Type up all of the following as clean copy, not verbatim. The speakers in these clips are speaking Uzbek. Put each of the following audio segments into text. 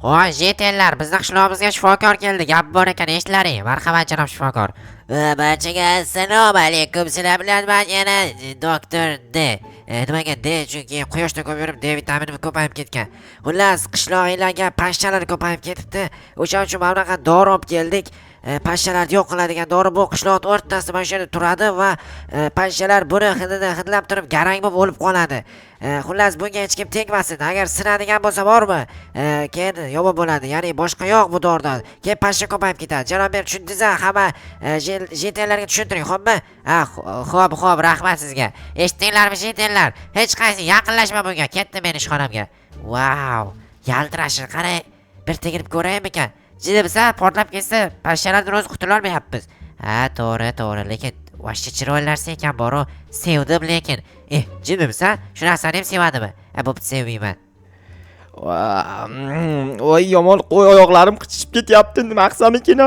Voy, житель lar, bizni qishlog'imizga shifokor keldi. Gap bor ekan, eshitlaring. Marhamat, janob shifokor. Barchaga assalomu alaykum. Sizlar bilan man yana doktor D. Nimaga D? Chunki quyoshda ko'p yurib D vitamini ko'payib ketgan. Xullas, qishlog'inglarga pashshalar ko'payib ketibdi. O'shaning uchun mana bunaqa dori olib keldik. Pashshalarni yo'q qiladigan dori. Bu qishloqni o'rtasida mana shu yerda turadi va pashshalar buni hidini hidlab turib, garang bo'lib o'lib qoladi. Xullas, bunga hech kim tegmasin. Agar sinadigan bo'lsa bormi, keyin yomon bo'ladi. Ya'ni boshqa yo'q bu doridan. Keyin pashsha ko'payib ketadi. Janob mer, tushundingiz? Hamma житель larga tushuntiring, xo'pmi? Ha, xo'p, xo'p, rahmat sizga. Eshitdinglarmi, житель lar? Hech qaysi yaqinlashma bunga. Ketdi men ishxonamga. Vau, yaltirashini qarang. Bir tegirib ko'raymikan? Jinnimisan, portlab ketsa, pashshalardan o'zi qutulolmayapmiz. Ha, to'g'ri, to'g'ri, lekin вообще chiroyli narsa ekan boru. Sevdim lekin. Eh, jinnimisan? Shu narsani ham sevadimi? Ha, bo'pti, sevmayman. Voy, yomon qo'y, oyoqlarim qichishib ketyapti. Nima qilsam ekan?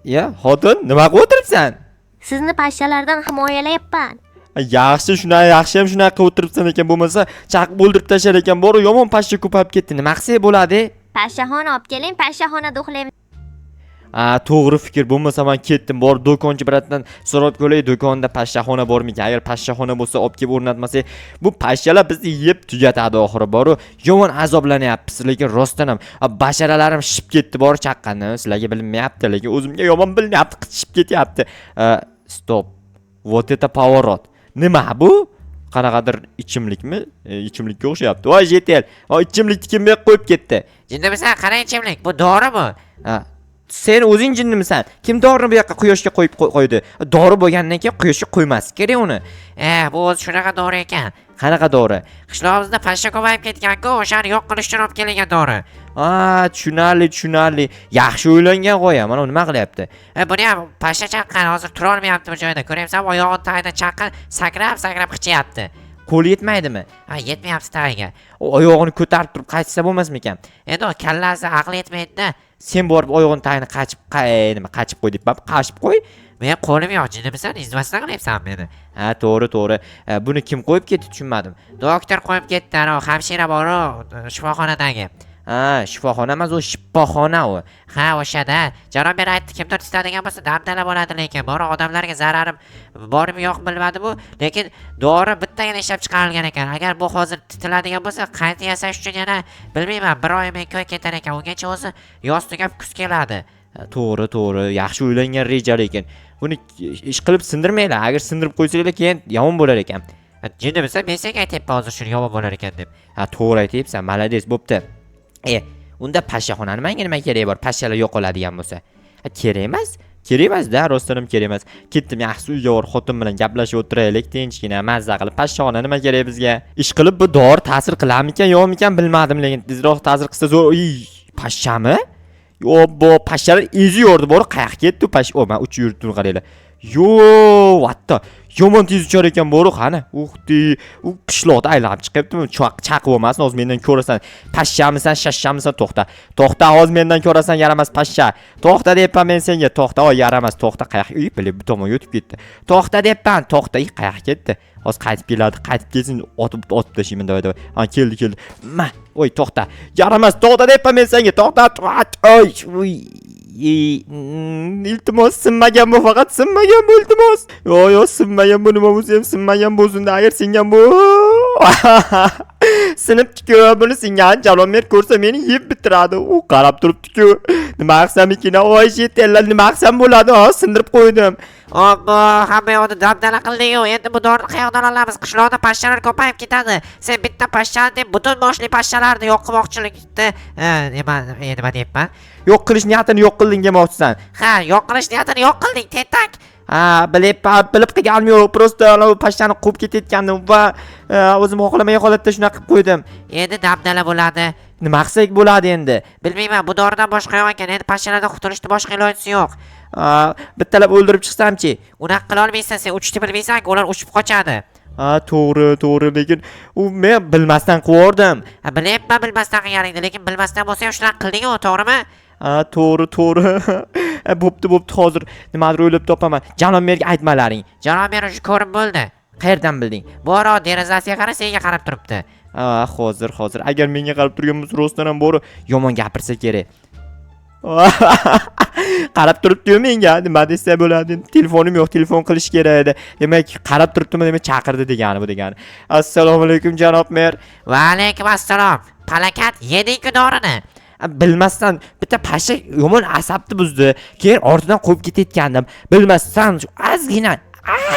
Ya, xotin, nima qilib o'tiribsan? Sizni pashshalardan himoyalayapman. Yaxshi, shunday, yaxshi ham shunaqa qilib o'tiribsan ekan, bo'lmasa chaqib o'ldirib tashlar ekan. Boru, yomon pashsha ko'payib ketdi. Nima qilsak bo'ladi? Pashshaxona olib keling, pashshaxonada uxlaymiz. A, to'g'ri fikr. Bo'lmasa man ketdim. Borib do'konchi брат dan so'rab ko'ray, do'konda pashshaxona bormikan? Agar pashshaxona bo'lsa, olib kelib o'rnatmasak, bu pashshalar bizni yeb tugatadi oxiri. Boru, yomon azoblanyapmiz, lekin rostdan ham basharalarim shishib ketdi bor chaqqandan. Sizlarga bilinmayapti, lekin o'zimga yomon bilinyapti, qichishib ketyapti. Стоп. Вот это поворот. Nima bu? Qanaqadir ichimlikmi? Ichimlikka o'xshayapti. Voy, житель. Voy, ichimlikni kim bu yoqqa qo'yib ketdi? Jinnimisan, qarang, ichimlik. Bu dori bu. Ha, sen o'zing jinnimisan? Kim dorini bu yoqqa quyoshga qo'yib qo'ydi? Dori bo'lgandan keyin quyoshga qo'ymaslik kerak uni. Bu o'zi shunaqa dori ekan. Qanaqa dori? Qishlog'imizda pashsha ko'payib ketgan-ku, o'shani yo'q qilish uchun olib kelingan dori. A, tushunarli, tushunarli. Yaxshi o'ylangan g'oya. Mana u nima qilyapti? Buni ham pashsha chaqqan, hozir turolmayapti bu joyda. Ko'ryapsanmi, oyog'ini tagidan chaqqan, sakrab sakrab qichyapti. Qo'li yetmaydimi? Ha, yetmayapti tagiga. U oyog'ini ko'tarib turib qaytsa bo'lmasmikan? Endi u kallasi, aqli yetmaydi-da. Sen borib oyog'ini tagini qachib, nima, qachib qo'y deb, qashib qo'y. Men qo'lim yo'q, jinnimisan, izmasdan qilyapsan meni. Ha, to'g'ri, to'g'ri. Buni kim qo'yib ketdi, tushunmadim. Doktor qo'yib ketdi, anavi hamshira boru, shifoxonadagi. Ha, shifoxona emas, u shifoxona u. Ha, o'shada. Janob mer aytdi, kimdir tutadigan bo'lsa, dabdala bo'ladi, lekin bor odamlarga zarari bormi, yo'q, bilmadim u, lekin dori bittagina ishlab chiqarilgan ekan. Agar bu hozir titiladigan bo'lsa, qayta yasash uchun yana bilmayman, bir oymi, 2 oy ketar ekan. Ungacha o'zi yoz tugab, kuz keladi. Ha, to'g'ri, to'g'ri. Yaxshi o'ylangan reja lekin. Buni ish qilib sindirmanglar. Agar sindirib qo'ysanglar, keyin yomon bo'lar ekan. Ha, jinnimisan, men senga aytyapman hozir shuni yomon bo'lar ekan deb. Ha, to'g'ri aytyapsan, молодец, bo'pti. Unda pashshaxonani menga nima keragi bor? Pashshalar yo'qoladigan bo'lsa. Ha, kerak emas. Kerak emas-da, rostdan ham kerak emas. Ketdim, yaxshisi uyga borib xotin bilan gaplashib o'tiraylik, tinchgina, mazza qilib. Pashshaxona nima kerak bizga? Ish qilib bu dori ta'sir qilarmikan, yo'qmikan, bilmadim, lekin tezroq ta'sir qilsa zo'r. Uy, pashshami? Obbo, pashshalar eziyordi, bor, qayoqqa ketdi u pashsha? O, man uchib yuribdi, qaranglar. Yo, what the? Yomon tez uchar ekan boru, qani? Ух ты, u qishloqda aylanib chiqyaptimi? Chaqib olmasin, hozir mendan ko'rasan. Pashshamisan, shashshamisan, to'xta. To'xta, hozir mendan ko'rasan, yaramas pashsha. To'xta deyapman men senga, to'xta, oy yaramas, to'xta, qayoqqa? Uy, bilib bu tomonga o'tib ketdi. To'xta deyapman, to'xta, uy, qayoqqa ketdi? Hozir qaytib keladi, qaytib kelsin, otib otib tashlayman, давай, давай. Ha, keldi, keldi. Ma, oy, to'xta. Yaramas, to'xta deyapman men senga, to'xta. Oy, uy. Iltimos, sinmagan bu, faqat sinmagan bu, iltimos. Yo'q, yo'q, sinmagan bu, nima bo'lsa ham sinmagan bo'lsin-da, agar singan bu. Sinibdi-ku, buni singan Jalolmer ko'rsa, meni yeb bitiradi. U qarab turibdi-ku. Nima qilsam ekan? Voy, житель lar, nima qilsam bo'ladi? Ha, sindirib qo'ydim. Obbo, hamma yoqni dabdala qilding-ku. Endi bu dorini qayoqdan olamiz? Qishloqda pashshalar ko'payib ketadi. Sen bitta pashshani deb butun boshli pashshalarni yo'q qilmoqchilikni, nima deyapman? Yo'q qilish niyatini yo'q qilding demoqchisan. Ha, yo'q qilish niyatini yo'q qilding, tentak. Ha, bilib bilib qilganim yo'q. Просто anavi pashshani quvib ketayotgandim va o'zim xohlamagan holatda shunaqa qilib qo'ydim. Endi dabdala bo'ladi. Nima qilsak bo'ladi endi? Bilmayman, bu doridan boshqa yo'q ekan. Endi pashshalardan qutulishni boshqa ilojisi yo'q. Bittalab o'ldirib chiqsamchi? Unaqa qila olmaysan, sen uchishni bilmaysan, ular uchib qochadi. Ha, to'g'ri, to'g'ri, lekin u men bilmasdan qilvordim. Ha, bilyapman bilmasdan qilganingni, lekin bilmasdan bo'lsa ham shunaqa qilding-ku, to'g'rimi? Ha, to'g'ri, to'g'ri. Bo'pti, bo'pti, hozir nimadir o'ylab topaman. Janob merga aytmalaring. Janob mer уже ko'rib bo'ldi. Qayerdan bilding? Bor, derazasiga qara, senga qarab turibdi. Ha, hozir, hozir. Agar menga qarab turgan bo'lsa, rostdan ham bori yomon gapirsa kerak. Qarab turibdi-yu menga. Nima desa bo'ladi? Telefonim yo'q, telefon qilish kerak edi. Demak, qarab turibdimi, demak chaqirdi degani bu degani. Assalomu alaykum, janob mer. Va alaykum assalom. Palakat, yeding-ku dorini. Bilmasdan bitta pasha yomon asabni buzdi. Keyin ortidan quvib ketayotgandim. Bilmasdan shu ozgina,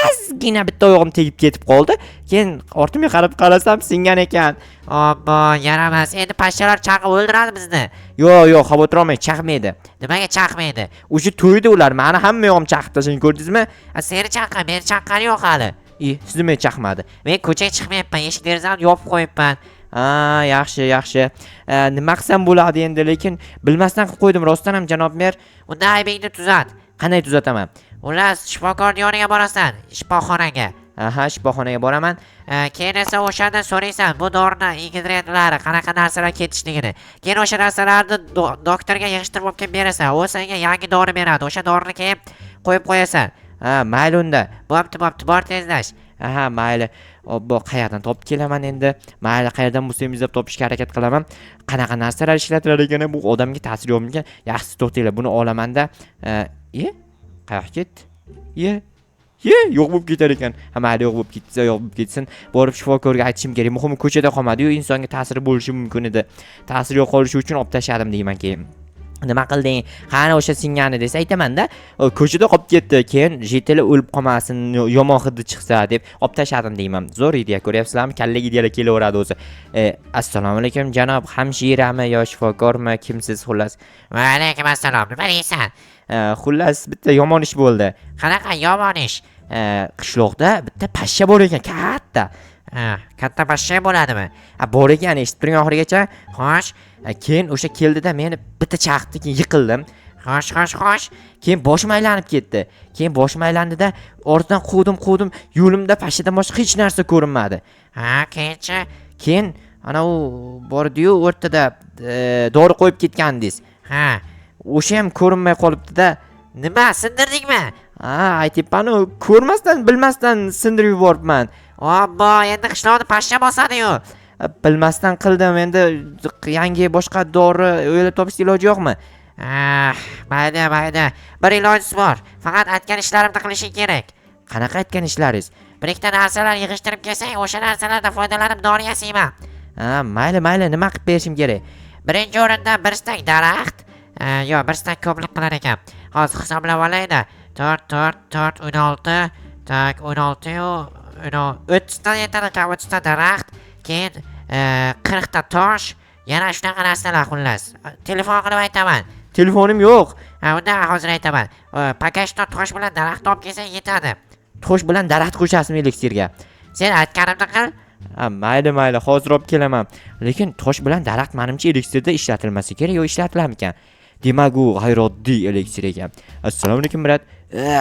ozgina bitta oyog'im tegib ketib qoldi. Keyin ortimga qarab qarasam, singan ekan. Obbo, yaramas. Endi pashshalar chaqib o'ldiradi bizni. Yo'q, yo'q, xavotir olmang, chaqmaydi. Nimaga chaqmaydi? O'sha to'yda ular mani hamma yog'im chaqib tashlagan, ko'rdingizmi? A, seni chaqqan, meni chaqqani yo'q hali. I, sizni men chaqmadi. Men ko'chaga chiqmayapman, eshik derazamni yopib qo'yibman. Ha, yaxshi, yaxshi. Nima qilsam bo'ladi endi, lekin bilmasdan qilib qo'ydim rostdan ham, janob mer. Unda aybingni tuzat. Qanday tuzataman? Xullas, shifokorni yoniga borasan, shifoxonaga. Aha, shifoxonaga boraman. Keyin esa o'shandan so'raysan bu dorini ingredientlari qanaqa narsalar ketishligini. Keyin o'sha narsalarni doktorga yig'ishtirib olib kelib berasan. U senga yangi dori beradi. O'sha dorini keyin qo'yib qo'yasan. Ha, mayli unda. Bo'pti, bo'pti, bor tezlash. Aha, mayli. Obbo, qayerdan topib kelaman endi? Mayli, qayerdan bo'lsa ham izlab topishga harakat qilaman. Qanaqa narsalar ishlatilar ekan, bu odamga ta'siri yo'qmikan? Yaxshisi, to'xtanglar, buni olamanda. E, qayoqqa ketdi? Ye, ye, yo'q bo'lib ketar ekan. Ha, mayli, yo'q bo'lib ketsa, yo'q bo'lib ketsin. Borib shifokorga aytishim kerak. Muhimi, ko'chada qolmadi-yu, insonga ta'siri bo'lishi mumkin edi. Ta'siri yo'qolishi uchun olib tashladim deyman keyin. Nima qilding? Qani o'sha singani desa aytaman-da, ko'chada qolib ketdi. Keyin житель o'lib qolmasin, yomon hidi chiqsa deb olib tashladim deyman. Zo'r ideya, ko'ryapsizlarmi? Kallaga ideyalar kelaveradi o'zi. Assalomu alaykum, janob hamshirami yo shifokormi, kimsiz xullas? Va alaykum assalom. Nima deysan? Xullas, bitta yomon ish bo'ldi. Qanaqa yomon ish? Qishloqda bitta pashsha bor ekan, katta. Ha, katta pashsha bo'ladimi? Ha, bor ekan, eshitib turing oxirigacha. Xo'sh, Keyin o'sha keldida meni bitta chaqdi, keyin yiqildim. Xo'sh, xo'sh, xo'sh. Keyin boshim aylanib ketdi. Keyin boshim aylandida ortidan quvdim, quvdim, yo'limda pashshadan boshqa hech narsa ko'rinmadi. Ha, keyinchi? Keyin ana u bordi-yu o'rtada dori qo'yib ketgandingiz. Ha, o'sha ham ko'rinmay qolibdi-da. Nima, sindirdingmi? Ha, aytyapman-u, ko'rmasdan, bilmasdan sindirib yuboribman. Obbo, endi qishloqni pashsha bosadi-yu. Bilmasdan qildim, endi yangi boshqa dori o'ylab topishga iloji yo'qmi? Ah, mayli, mayli. Bir ilojisi bor. Faqat aytgan ishlarimni qilishing kerak. Qanaqa aytgan ishlaringiz? Bir ikkita narsalar yig'ishtirib kelsang, o'sha narsalardan foydalanib dori yasayman. Ha, mayli, mayli, nima qilib berishim kerak? Birinchi o'rinda bir stak daraxt. Yo'q, bir stak ko'plik qilar ekan. Hozir hisoblab olayda. 4, 4, 4, 16. Так, 16 yu 30 ta yetar ekan, 30 ta daraxt. Keyin 40 ta tosh, yana shunaqa narsalar xullas. Telefon qilib aytaman. Telefonim yo'q. Ha, unda hozir aytaman. Пока что tosh bilan daraxt olib kelsang yetadi. Tosh bilan daraxt qo'shasizmi eliksirga? Sen aytganimni qil. Ha, mayli, mayli, hozir olib kelaman. Lekin tosh bilan daraxt menimcha eliksirda ishlatilmasa kerak, yo ishlatilarmikan? Demak, u g'ayrioddiy eliksir ekan. Assalomu alaykum, брат.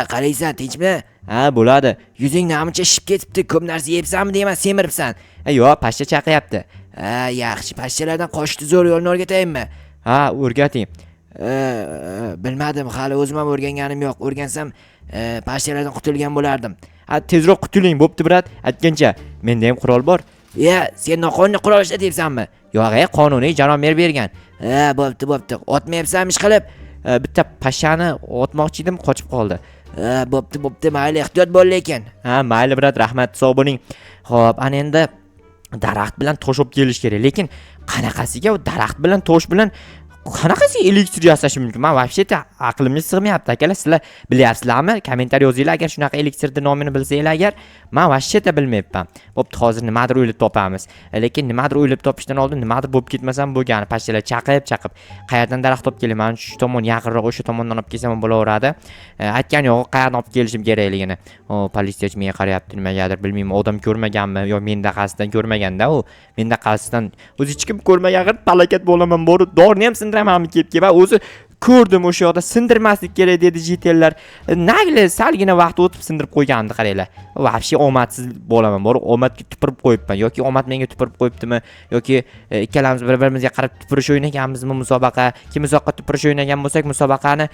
Qalaysan, tinchmi? Ha, bo'ladi. Yuzing namuncha shishib ketibdi, ko'p narsa yebsanmi deyman, semiribsan. Ha, yo'q, pashsha chaqyapti. Ha, yaxshi, pashshalardan qochishni zo'r yo'lini o'rgatayinmi? Ha, o'rgating. Bilmadim, hali o'zim ham o'rganganim yo'q. O'rgansam, pashshalardan qutulgan bo'lardim. Ha, tezroq qutuling, bo'pti, брат. Aytgancha, menda ham qurol bor. Ya, sen noqonuniy qurol ishlatyapsanmi? Yo'q, e, qonuniy, janob mer bergan. Ha, bo'pti, bo'pti. Otmayapsanmi ish qilib? Bitta pashshani otmoqchi edim, qochib qoldi. Ha, bo'pti, bo'pti, mayli, ehtiyot bo'l lekin. Ha, mayli, брат, rahmat, sog' bo'ling. Xo'p, ana endi daraxt bilan tosh olib kelish kerak. Lekin qanaqasiga u daraxt bilan tosh bilan qanaqasiga elektr yasash mumkin? Men вообще-то aqlimga sig'mayapti, akalar. Sizlar bilyapsizlarmi? Kommentariy yozinglar agar shunaqa elektrni nomini bilsanglar agar. Men вообще-то bilmayapman. Bo'pti, hozir nimadir o'ylab topamiz. Lekin nimadir o'ylab topishdan oldin nimadir bo'lib ketmasam bo'lgani. Pashshalar chaqib, chaqib. Qayerdan daraxt olib kelay? Mana shu tomon yaqinroq, o'sha tomondan olib kelsam ham bo'laveradi. Aytgan yo'q, qayerdan olib kelishim kerakligini. O, politsiyachi menga qarayapti, nimagadir bilmayman, odam ko'rmaganmi yo menda qasddan ko'rmaganda u. Menda qasddan o'zi hech kim ko'rmagan, axir palakat bo'laman, borib dorini ham sindiramanmi kelib kelib. O'zi ko'rdim o'sha yoqda sindirmaslik kerak dedi житель lar. Nagli salgina vaqt o'tib sindirib qo'yganimni qaranglar. Вообще omadsiz bo'laman, borib omadga tupurib qo'yibman yoki omad menga tupurib qo'yibdimi yoki ikkalamiz bir-birimizga qarab tupurish o'ynaganmizmi musobaqa. Kim uzoqqa tupurish o'ynagan bo'lsak musobaqani,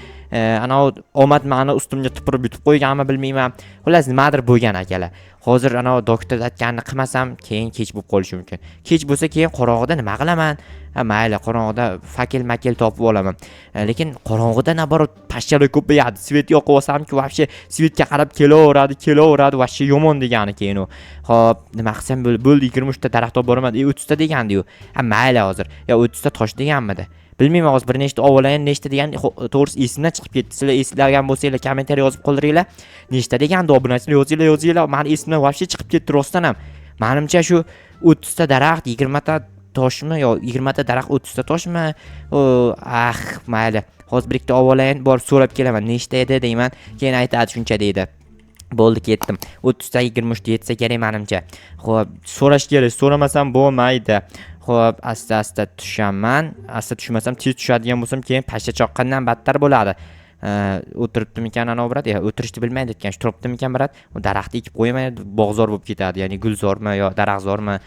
anavi omad mani ustimga tupurib yutib qo'yganmi bilmayman. Xullas, nimadir bo'lgan, akalar. Hozir anavi doktor aytganini qilmasam, keyin kech bo'lib qolishi mumkin. Kech bo'lsa, keyin qorong'ida nima qilaman? Ha, mayli, qorong'ida факел makel topib olaman. Lekin qorong'ida наоборот pashshalar ko'payadi. Свет yoqib olsamki, вообще свет ga qarab kelaveradi, kelaveradi, вообще yomon degani keyin u. Xo'p, nima qilsam bo'ldi? Bo'ldi, 23 ta daraxt olib boraman. 30 ta degandi-yu. Ha, mayli hozir. Yo 30 ta tosh deganmidi? Bilmayman, hozir bir nechta olib olayin, nechta degan to'g'risi esimdan chiqib ketdi. Sizlar eslagan bo'lsanglar, kommentariy yozib qoldiringlar. Nechta degandi obunachilar, yozinglar, yozinglar. Mani esimdan вообще chiqib ketdi rostdan ham. Manimcha shu 30 ta daraxt, 20 ta toshmi yo 20 ta daraxt, 30 ta toshmi? O, ah, mayli. Hozir bir ikkita olib olayin, borib so'rab kelaman. Nechta edi deyman. Keyin aytadi shuncha deydi. Bo'ldi, ketdim. 30 ta 23 ta yetsa kerak manimcha. Xo'p, so'rash kerak, so'ramasam bo'lmaydi. Xo'p, asta-asta tushaman. Asta tushmasam, tez tushadigan bo'lsam, keyin pashsha choqqandan battar bo'ladi. O'tiribdimikan anavi брат? Ya, o'tirishni bilmaydi ekan. Shu turibdimikan брат? U daraxtni ekib qo'ymay bog'zor bo'lib ketadi. Ya'ni gulzormi yo daraxtzormi,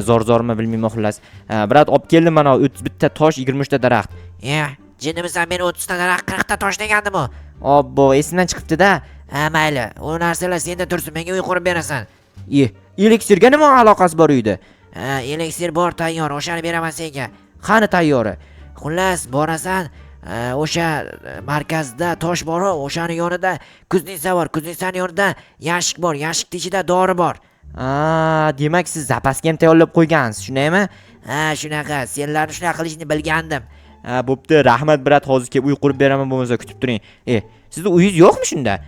zorzormi bilmayman xullas. Брат, olib keldim mana 31 ta tosh, 23 ta daraxt. E, jinnimisan, men 30 ta daraxt, 40 ta tosh degandim-u. Obbo, esimdan chiqibdi-da. Ha, mayli, u narsalar senda tursin, menga uy qurib berasan. E, eliksirga nima aloqasi bor uyda? Ha, eliksir bor tayyor, o'shani beraman senga. Qani tayyori? Xullas, borasan, o'sha markazda tosh bor-u, o'shani yonida кузница bor, кузница ni yonida yashik bor, yashikni ichida dori bor. A, demak siz запаска ham tayyorlab qo'ygansiz, shundaymi? Ha, shunaqa, senlarni shunaqa qilishni bilgandim. Ha, bo'pti, rahmat брат, hozir kelib uy qurib beraman bo'lmasa, kutib turing. E, sizni uyingiz yo'qmi shunda?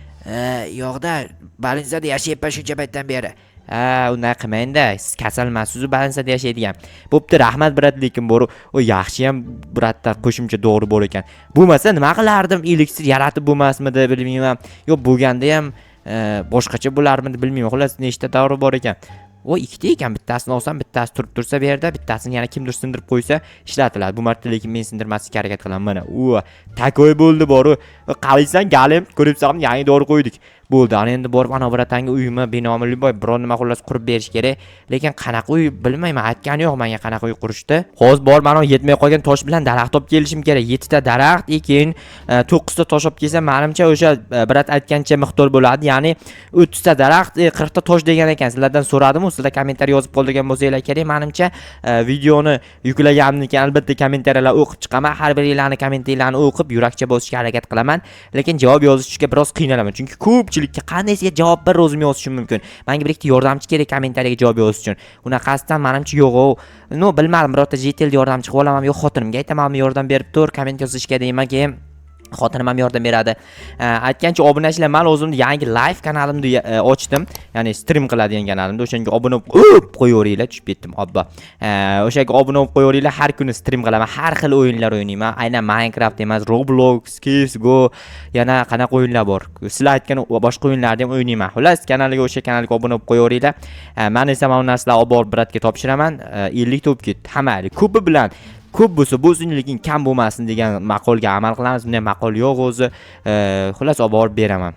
Yo'qda, больница da yashayapman shuncha paytdan beri. Ha, unday qilmang-da, siz kasal emassiz, больница da yashaydigan. Bo'pti, rahmat брат, lekin bor, o yaxshi ham брат da qo'shimcha dori bor ekan. Bo'lmasa nima qilardim? Eliksir yaratib bo'lmasmidi, bilmayman. Yo'q, bo'lganda ham boshqacha bo'larmidi, bilmayman. Xullas, nechta dori bor ekan? O, ikkita ekan, bittasini olsam, bittasi turib tursa bu yerda, bittasini yana kimdir sindirib qo'ysa ishlatiladi. Bu marta lekin men sindirmaslikka harakat qilaman. Mana, u такой bo'ldi boru. Qalaysan, galim, ko'ribsan, yangi dori qo'ydik. Bo'ldi, ana endi borib ana братан ga uyimi, binomi, любой biron nima xullas qurib berish kerak. Lekin qanaqa uy bilmayman, aytgani yo'q menga qanaqa uy qurishdi. Hozir borib mana yetmay qolgan tosh bilan daraxt olib kelishim kerak. 7 ta daraxt, keyin 9 ta tosh olib kelsam, menimcha o'sha брат aytgancha miqdor bo'ladi. Ya'ni 30 ta daraxt, 40 ta tosh degan ekan. Sizlardan so'radim, sizlar kommentariy yozib qoldirgan bo'lsanglar kerak. Menimcha videoni yuklaganimdan keyin albatta kommentariyalar o'qib chiqaman. Har biringlarni kommentariylarni o'qib, yurakcha bosishga harakat qilaman. Lekin javob yozishga biroz qiynalaman, chunki ko'pchilikka qandaysiga javob bir o'zim yozishim mumkin. Menga bir ikkita yordamchi kerak kommentariyaga javob yozish uchun. Unaqasidan menimcha yo'q. Ну, bilmadim, birorta житель yordamchi qilib olamanmi, yo'q, xotinimga aytamanmi, yordam berib tur, komment yozishga deyman, keyin xotinim ham yordam beradi. Aytgancha obunachilar, men o'zimni yangi live kanalimni ochdim. Ya'ni stream qiladigan kanalimda o'shanga obuna bo'lib qo'yaveringlar, tushib ketdim, obbo. O'shaga obuna bo'lib qo'yaveringlar, har kuni stream qilaman, har xil o'yinlar o'ynayman. Aynan Minecraft emas, Roblox, CS:GO, yana qanaqa o'yinlar bor. Sizlar aytgan boshqa o'yinlarni ham o'ynayman. Xullas, kanaliga o'sha kanalga obuna bo'lib qo'yaveringlar. Men esa mana bu narsalarni olib borib брат ga topshiraman. 50 ta bo'lib ketdi. Hamma ko'pi bilan ko'p bo'lsa bo'lsin, lekin kam bo'lmasin degan maqolga amal qilamiz. Bunday maqol yo'q o'zi. Xullas, olib borib beraman.